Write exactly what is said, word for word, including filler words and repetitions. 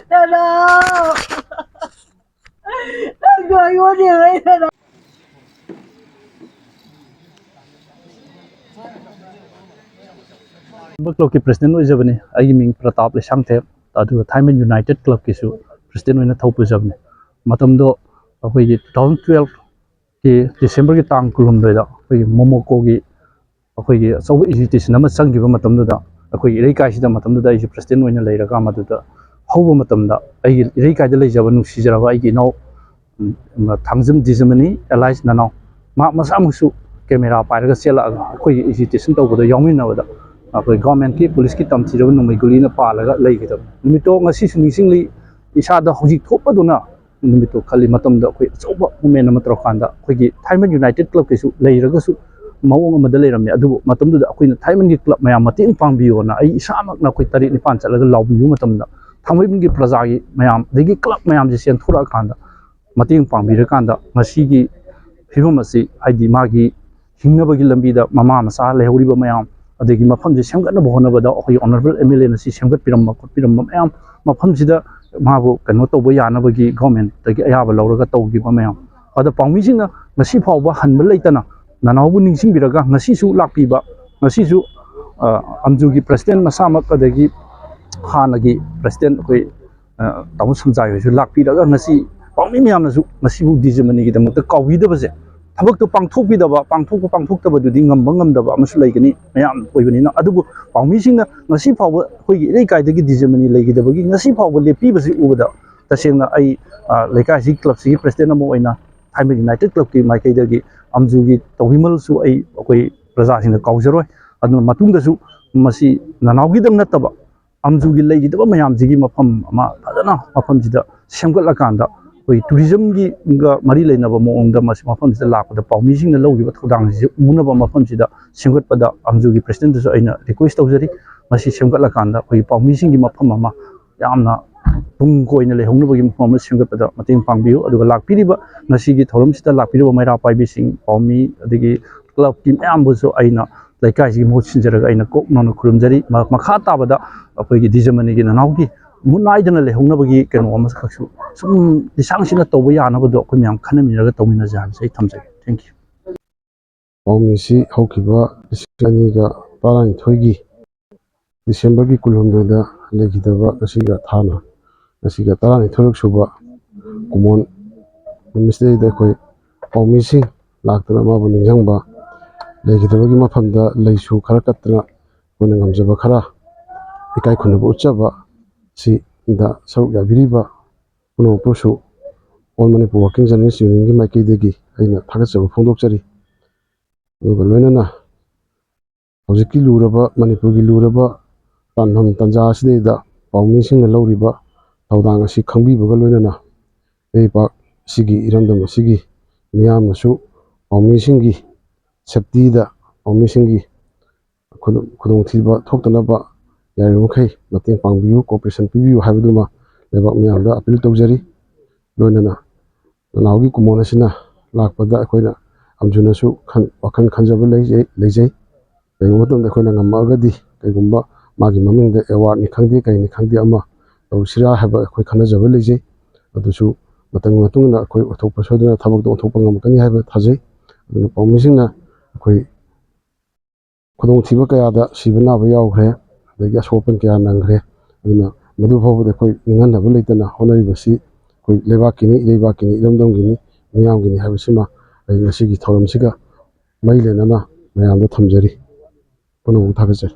ꯅꯅꯥꯎ! ꯅꯪꯗꯣ ꯑꯩꯉꯣꯟꯗ ꯌꯦꯡꯉꯛꯏꯗꯅ꯫ ꯀ꯭ꯂꯕꯀꯤ ꯄ꯭ꯔꯁꯤꯗꯦꯟ ꯑꯣꯏꯖꯕꯅꯤ꯫ ꯑꯩꯒꯤ ꯃꯤꯡ ꯄ꯭ꯔꯇꯥꯞ ꯂꯩꯁꯥꯡꯊꯦꯝ, ꯑꯗꯨꯒ ꯊꯥꯏꯃꯟ ꯌꯨꯅꯥꯏꯇꯦꯠ ꯀ꯭ꯂꯕꯀꯤꯁꯨ ꯄ꯭ꯔꯁꯤꯗꯦꯟ ꯑꯣꯏꯅ ꯊꯧ ꯄꯨꯖꯕꯅꯤ꯫ ꯃꯇꯝꯗꯣ ꯑꯩꯈꯣꯏꯒꯤ two thousand twelve ꯀꯤ ꯗꯤꯁꯦꯝꯕꯔꯒꯤ ꯇꯥꯡ ꯀꯨꯟꯍꯨꯝꯗꯣꯏꯗ ꯑꯩꯈꯣꯏꯒꯤ ꯃꯣꯃꯣꯀꯣꯒꯤ ꯑꯩꯈꯣꯏꯒꯤ ꯑꯆꯧꯕ ꯑꯦꯖꯤꯇꯦꯁꯟ ꯑꯃ ꯆꯪꯈꯤꯕ ꯃꯇꯝꯗꯨꯗ, ꯑꯩꯈꯣꯏꯒꯤ ꯏꯔꯩꯀꯥꯏꯁꯤꯗ ꯃꯇꯝꯗꯨꯗ ꯑꯩꯁꯦ ꯄ꯭ꯔꯁꯤꯗꯦꯟ ꯑꯣꯏꯅ ꯂꯩꯔꯒ, ꯃꯗꯨꯗ ꯍꯧꯕ ꯃꯇꯝꯗ ꯑꯩꯒꯤ ꯏꯔꯩꯀꯥꯏꯗ ꯂꯩꯖꯕ ꯅꯨꯡꯁꯤꯖꯔꯕ ꯑꯩꯒꯤ ꯏꯅꯥꯎ, ꯎꯝ, ꯊꯥꯡꯖꯝ ꯗꯤꯖꯃꯅꯤ, alias ꯅꯅꯥꯎ, ꯃꯍꯥꯛ ꯃꯁꯥꯃꯛꯁꯨ ꯀꯦꯃꯦꯔꯥ ꯄꯥꯏꯔꯒ ꯆꯦꯜꯂꯛꯑꯒ ꯑꯩꯈꯣꯏꯒꯤ ꯑꯦꯖꯤꯇꯦꯁꯟ ꯇꯧꯕꯗ ꯌꯥꯎꯃꯤꯟꯅꯕꯗ, ꯑꯩꯈꯣꯏ ꯒꯣꯔꯃꯦꯟꯒꯤ ꯄꯨꯂꯤꯁꯀꯤ ꯇꯝꯊꯤꯔꯕ ꯅꯣꯡꯃꯩ ꯒꯨꯂꯤꯅ ꯄꯥꯜꯂꯒ ꯂꯩꯈꯤꯗꯕ ꯅꯨꯃꯤꯠꯇꯣ ꯉꯁꯤꯁꯨ ꯅꯤꯡꯁꯤꯡꯂꯤ꯫ ꯏꯁꯥꯗ ꯍꯧꯖꯤꯛ ꯊꯣꯛꯄꯗꯨꯅ ꯅꯨꯃꯤꯠꯇꯣ ꯈꯜꯂꯤ ꯃꯇꯝꯗ ꯑꯩꯈꯣꯏ ꯑꯆꯧꯕ ꯃꯨꯞꯃꯦꯟ ꯑꯃ ꯇꯧꯔꯀꯥꯟꯗ, ꯑꯩꯈꯣꯏꯒꯤ ꯊꯥꯏꯃꯟ ꯌꯨꯅꯥꯏꯇꯦꯠ ꯀ꯭ꯂꯕꯀꯤꯁꯨ ꯂꯩꯔꯒꯁꯨ ꯃꯑꯣꯡ ꯑꯃꯗ ꯂꯩꯔꯝꯃꯦ꯫ ꯑꯗꯨꯕꯨ ꯃꯇꯝꯗꯨꯗ ꯑꯩꯈꯣꯏꯅ ꯊꯥꯏꯃꯟꯒꯤ ꯀ꯭ꯂꯕ ꯃꯌꯥꯝ ꯃꯇꯦꯡ ꯄꯥꯡꯕꯤꯌꯣꯅ ꯑꯩ ꯏꯁꯥꯃꯛꯅ ꯑꯩꯈꯣꯏ ꯇꯔꯦꯠ ꯅꯤꯄꯥꯟ ꯆꯠꯂꯒ ꯂꯥꯎꯕꯤꯕ ꯃꯇꯝꯗ, ꯊꯥꯡꯃꯩꯕꯟꯒꯤ ꯄ꯭ꯔꯖꯥꯒꯤ ꯃꯌꯥꯝ ꯑꯗꯒꯤ ꯀ꯭ꯂꯕ ꯃꯌꯥꯝꯁꯦ ꯆꯦꯟꯊꯣꯔꯛꯑꯀꯥꯟꯗ ꯃꯇꯦꯡ ꯄꯥꯡꯕꯤꯔꯀꯥꯟꯗ ꯉꯁꯤꯒꯤ ꯐꯤꯕꯝ ꯑꯁꯤ, ꯍꯥꯏꯗꯤ ꯃꯥꯒꯤ ꯍꯤꯡꯅꯕꯒꯤ ꯂꯝꯕꯤꯗ ꯃꯃꯥ ꯃꯆꯥ ꯂꯩꯍꯧꯔꯤꯕ ꯃꯌꯥꯝ, ꯑꯗꯒꯤ ꯃꯐꯝꯁꯦ ꯁꯦꯝꯒꯠꯅꯕ ꯍꯣꯠꯅꯕꯗ ꯑꯩꯈꯣꯏꯒꯤ ꯑꯣꯅꯔꯦꯕꯜ ꯑꯦꯝ ꯑꯦꯜ ꯑꯦꯅ ꯁꯤ ꯁꯦꯝꯒꯠꯄꯤꯔꯝꯕ ꯈꯣꯠꯄꯤꯔꯝꯕ ꯃꯌꯥꯝ, ꯃꯐꯝꯁꯤꯗ ꯃꯥꯕꯨ ꯀꯩꯅꯣ ꯇꯧꯕ ꯌꯥꯅꯕꯒꯤ ꯒꯣꯔꯃꯦꯟꯇꯒꯤ ꯑꯌꯥꯕ ꯂꯧꯔꯒ ꯇꯧꯈꯤꯕ ꯃꯌꯥꯝ, ꯑꯗ ꯄꯥꯎꯃꯤꯁꯤꯡꯅ ꯉꯁꯤ ꯐꯥꯎꯕ ꯍꯟꯕ ꯂꯩꯇꯅ ꯅꯅꯥꯎꯕꯨ ꯅꯤꯡꯁꯤꯡꯕꯤꯔꯒ ꯉꯁꯤꯁꯨ ꯂꯥꯛꯄꯤꯕ, ꯉꯁꯤꯁꯨ, ꯑ, ꯑꯝꯖꯨꯒꯤ ꯄ꯭ꯔꯁꯤꯗꯦꯟ ꯃꯁꯥꯃꯛ, ꯑꯗꯒꯤ ꯍꯥꯟꯅꯒꯤ ꯄ꯭ꯔꯁꯤꯗꯦꯟ ꯑꯩꯈꯣꯏ ꯑ, ꯇꯥꯃꯣ ꯁꯝꯖꯥꯏ ꯍꯣꯏꯁꯨ ꯂꯥꯛꯄꯤꯔꯒ ꯉꯁꯤ ꯄꯥꯎꯃꯤ ꯃꯌꯥꯝꯅꯁꯨ ꯉꯁꯤꯕꯨ ꯗꯤꯖꯃꯅꯤꯒꯤꯗꯃꯛꯇ ꯀꯥꯎꯕꯤꯗꯕꯁꯦ, ꯊꯕꯛꯇꯣ ꯄꯥꯡꯊꯣꯛꯄꯤꯗꯕ, ꯄꯥꯡꯊꯣꯛꯄ ꯄꯥꯡꯊꯣꯛꯇꯕꯗꯨꯗꯤ ꯉꯝꯕ ꯉꯝꯗꯕ ꯑꯃꯁꯨ ꯂꯩꯒꯅꯤ ꯃꯌꯥꯝ ꯑꯣꯏꯕꯅꯤꯅ꯫ ꯑꯗꯨꯕꯨ ꯄꯥꯎꯃꯤꯁꯤꯡꯅ ꯉꯁꯤ ꯐꯥꯎꯕ ꯑꯩꯈꯣꯏꯒꯤ ꯏꯔꯩꯀꯥꯏꯗꯒꯤ ꯗꯤꯖꯃꯅꯤ ꯂꯩꯈꯤꯗꯕꯒꯤ ꯉꯁꯤ ꯐꯥꯎꯕ ꯂꯦꯞꯄꯤꯕꯁꯤ ꯎꯕꯗ ꯇꯁꯦꯡꯅ ꯑꯩ, ꯑ, ꯂꯩꯀꯥꯏꯁꯤꯒꯤ ꯀ꯭ꯂꯕꯁꯤꯒꯤ ꯄ꯭ꯔꯦꯁꯤꯗꯦꯟ ꯑꯃ ꯑꯣꯏꯅ ꯊꯥꯏꯃꯩ ꯌꯨꯅꯥꯏꯇꯦꯠ ꯀ꯭ꯂꯕꯀꯤ ꯃꯥꯏꯀꯩꯗꯒꯤ ꯑꯝꯖꯨꯒꯤ ꯇꯧꯕꯤꯃꯜꯁꯨ ꯑꯩ, ꯑꯩꯈꯣꯏ ꯄ꯭ꯔꯖꯥꯁꯤꯡꯅ ꯀꯥꯎꯖꯔꯣꯏ꯫ ꯑꯗꯨꯅ ꯃꯇꯨꯡꯗꯁꯨ ꯃꯁꯤ ꯅꯅꯥꯎꯒꯤꯗꯪ ꯅꯠꯇꯕ, ꯑꯝꯖꯨꯒꯤ ꯂꯩꯈꯤꯗꯕ ꯃꯌꯥꯝꯁꯤꯒꯤ ꯃꯐꯝ ꯑꯃ ꯐꯖꯅ ꯃꯐꯝꯁꯤꯗ ꯁꯦꯝꯒꯠꯂꯀꯥꯟꯗ, ꯑꯩꯈꯣꯏ ꯇꯨꯔꯤꯖꯝꯒꯤꯒ ꯃꯔꯤ ꯂꯩꯅꯕ ꯃꯑꯣꯡꯗ ꯃꯁꯤ ꯃꯐꯝꯁꯤꯗ ꯂꯥꯛꯄꯗ ꯄꯥꯎꯃꯤꯁꯤꯡꯅ ꯂꯧꯈꯤꯕ ꯊꯧꯗꯥꯡꯁꯤꯁꯨ ꯎꯅꯕ ꯃꯐꯝꯁꯤꯗ ꯁꯦꯝꯒꯠꯄꯗ ꯑꯝꯖꯨꯒꯤ ꯄ꯭ꯔꯦꯁꯤꯗꯦꯟꯗꯁꯨ ꯑꯩꯅ ꯔꯤꯀ꯭ꯋꯦꯁ ꯇꯧꯖꯔꯤ꯫ ꯃꯁꯤ ꯁꯦꯝꯒꯠꯂꯀꯥꯟꯗ ꯑꯩꯈꯣꯏꯒꯤ ꯄꯥꯎꯃꯤꯁꯤꯡꯒꯤ ꯃꯐꯝ ꯑꯃ ꯌꯥꯝꯅ ꯇꯨꯡ ꯀꯣꯏꯅ ꯂꯩꯍꯧꯅꯕꯒꯤ ꯃꯐꯝ ꯑꯃ ꯁꯦꯝꯒꯠꯄꯗ ꯃꯇꯦꯡ ꯄꯥꯡꯕꯤꯌꯨ꯫ ꯑꯗꯨꯒ ꯂꯥꯛꯄꯤꯔꯤꯕ, ꯉꯁꯤꯒꯤ ꯊꯧꯔꯝꯁꯤꯗ ꯂꯥꯛꯄꯤꯔꯤꯕ ꯃꯩꯔꯥ ꯄꯥꯏꯕꯤꯁꯤꯡ, ꯄꯥꯎꯃꯤ, ꯑꯗꯒꯤ ꯀ꯭ꯂꯕꯀꯤ ꯃꯌꯥꯝꯕꯨꯁꯨ ꯑꯩꯅ ꯂꯩꯀꯥꯏꯁꯤꯒꯤ ꯃꯍꯨꯠ ꯁꯤꯟꯖꯔꯒ ꯑꯩꯅ ꯀꯣꯛ ꯅꯧꯅ ꯈꯨꯔꯨꯝꯖꯔꯤ꯫ ꯃ-, ꯃꯈꯥ ꯇꯥꯕꯗ ꯑꯩꯈꯣꯏꯒꯤ ꯗꯤꯖꯃꯅꯤꯒꯤ ꯅꯅꯥꯎꯒꯤ ꯃꯨꯠ ꯅꯥꯏꯗꯅ ꯂꯩꯍꯧꯅꯕꯒꯤ ꯀꯩꯅꯣ ꯑꯃꯈꯛꯁꯨ ꯁꯨꯝ ꯂꯤꯁꯥꯡ ꯁꯤꯠꯅ ꯇꯧꯕ ꯌꯥꯅꯕꯗꯣ ꯑꯩꯈꯣꯏ ꯃꯌꯥꯝ ꯈꯟꯅꯃꯤꯟꯅꯔꯒ ꯇꯧꯃꯤꯟꯅꯁꯦ ꯍꯥꯏꯕꯁꯦ ꯑꯩ ꯊꯝꯖꯒꯦ꯫ Thank you꯫ ꯄꯥꯎꯃꯤꯁꯤ ꯍꯧꯈꯤꯕ ꯂꯤꯁꯤꯡ ꯑꯅꯤꯒ ꯇꯔꯥꯅꯤꯊꯣꯏꯒꯤ ꯗꯤꯁꯦꯝꯕꯔꯒꯤ ꯀꯨꯟꯍꯨꯝꯗꯣꯏꯗ ꯂꯩꯈꯤꯗꯕ ꯉꯁꯤꯒ ꯊꯥꯅ, ꯉꯁꯤꯒ ꯇꯔꯥꯅꯤꯊꯣꯏꯔꯛ ꯁꯨꯕ ꯀꯨꯃꯣꯟ ꯅꯨꯃꯤꯠꯁꯤꯗꯩꯗ ꯑꯩꯈꯣꯏ ꯄꯥꯎꯃꯤꯁꯤꯡ ꯂꯥꯛꯇꯨꯅ ꯃꯥꯕꯨ ꯅꯤꯡꯁꯤꯡꯕ, ꯂꯩꯈꯤꯗꯕꯒꯤ ꯃꯐꯝꯗ ꯂꯩꯁꯨ ꯈꯔ ꯀꯠꯇꯅ ꯑꯩꯈꯣꯏꯅ ꯉꯝꯖꯕ ꯈꯔ ꯏꯀꯥꯏ ꯈꯨꯝꯅꯕ ꯎꯠꯆꯕ ꯑꯁꯤꯗ ꯁꯔꯨꯛ ꯌꯥꯕꯤꯔꯤꯕ ꯄꯨꯝꯅꯃꯛꯄꯨꯁꯨ All Manipur Working Journalist Unionꯒꯤ ꯃꯥꯏꯀꯩꯗꯒꯤ ꯑꯩꯅ ꯊꯥꯒꯠꯆꯕ ꯐꯣꯡꯗꯣꯛꯆꯔꯤ꯫ ꯑꯗꯨꯒ ꯂꯣꯏꯅꯅ ꯍꯧꯖꯤꯛꯀꯤ ꯂꯨꯔꯕ, ꯃꯅꯤꯄꯨꯔꯒꯤ ꯂꯨꯔꯕ ꯇꯥꯟꯐꯝ ꯇꯥꯟꯖꯥ ꯑꯁꯤꯗꯩꯗ ꯄꯥꯎꯃꯤꯁꯤꯡꯅ ꯂꯧꯔꯤꯕ ꯊꯧꯗꯥꯡ ꯑꯁꯤ ꯈꯪꯕꯤꯕꯒ ꯂꯣꯏꯅꯅ ꯂꯩꯕꯥꯛ ꯑꯁꯤꯒꯤ ꯏꯔꯝꯗꯝ ꯑꯁꯤꯒꯤ ꯃꯤꯌꯥꯝꯅꯁꯨ ꯄꯥꯎꯃꯤꯁꯤꯡꯒꯤ safetyꯗ, ꯄꯥꯎꯃꯤꯁꯤꯡꯒꯤ ꯈꯨꯗꯣꯡ-, ꯈꯨꯗꯣꯡꯊꯤꯕ ꯊꯣꯛꯇꯅꯕ ꯌꯥꯔꯤꯕ ꯃꯈꯩ ꯃꯇꯦꯡ ꯄꯥꯡꯕꯤꯌꯨ, cooperation ꯄꯤꯕꯤꯌꯨ ꯍꯥꯏꯕꯗꯨꯃ ꯂꯩꯕꯥꯛ ꯃꯤꯌꯥꯝꯗ appeal ꯇꯧꯖꯔꯤ꯫ ꯂꯣꯏꯅꯅ ꯅꯅꯥꯎꯒꯤ ꯀꯨꯃꯣꯟ ꯑꯁꯤꯅ ꯂꯥꯛꯄꯗ ꯑꯩꯈꯣꯏꯅ ꯑꯝꯖꯨꯅꯁꯨ ꯈꯟ-, ꯋꯥꯈꯜ ꯈꯟꯖꯕ ꯂꯩꯖꯩ, ꯂꯩꯖꯩ꯫ ꯀꯔꯤꯒꯨꯝꯕ ꯃꯇꯝꯗ ꯑꯩꯈꯣꯏꯅ ꯉꯝꯃꯛꯑꯒꯗꯤ ꯀꯔꯤꯒꯨꯝꯕ ꯃꯥꯒꯤ ꯃꯃꯤꯡꯗ awardꯅꯤ ꯈꯪꯗꯦ, ꯀꯔꯤꯅꯤ ꯈꯪꯗꯦ ꯑꯃ ꯇꯧꯁꯤꯔꯥ ꯍꯥꯏꯕ ꯑꯩꯈꯣꯏ ꯈꯟꯅꯖꯕ ꯂꯩꯖꯩ꯫ ꯑꯗꯨꯁꯨ ꯃꯇꯝꯒꯤ ꯃꯇꯨꯡ ꯏꯟꯅ ꯑꯩꯈꯣꯏ ꯑꯣꯟꯊꯣꯛꯄ ꯁꯣꯏꯗꯅ ꯊꯕꯛꯇꯣ ꯑꯣꯟꯊꯣꯛꯄ ꯉꯝꯃꯛꯀꯅꯤ ꯍꯥꯏꯕ ꯊꯥꯖꯩ꯫ ꯑꯗꯨꯅ ꯄꯥꯎꯃꯤꯁꯤꯡꯅ ꯑꯩꯈꯣꯏ ꯈꯨꯗꯣꯡꯊꯤꯕ ꯀꯌꯥꯗ ꯁꯤꯕ ꯅꯥꯕ ꯌꯥꯎꯈ꯭ꯔꯦ, ꯑꯗꯒꯤ ꯑꯁꯣꯛ ꯑꯄꯟ ꯀꯌꯥ ꯅꯪꯈ꯭ꯔꯦ꯫ ꯑꯗꯨꯅ ꯃꯗꯨ ꯐꯥꯎꯕꯗ ꯑꯩꯈꯣꯏ ꯅꯤꯡꯍꯟꯅꯕ ꯂꯩꯇꯅ ꯍꯣꯠꯅꯔꯤꯕꯁꯤ ꯑꯩꯈꯣꯏ ꯂꯩꯕꯥꯛꯀꯤꯅꯤ, ꯏꯔꯩꯕꯥꯛꯀꯤꯅꯤ, ꯏꯔꯝꯗꯝꯒꯤꯅꯤ, ꯃꯤꯌꯥꯝꯒꯤꯅꯤ ꯍꯥꯏꯕꯁꯤꯃ ꯑꯩ ꯉꯁꯤꯒꯤ ꯊꯧꯔꯝꯁꯤꯒ ꯃꯔꯤ ꯂꯩꯅꯅ ꯃꯌꯥꯝꯗ ꯊꯝꯖꯔꯤ꯫ ꯄꯨꯝꯅꯃꯛꯄꯨ ꯊꯥꯒꯠꯆꯔꯤ꯫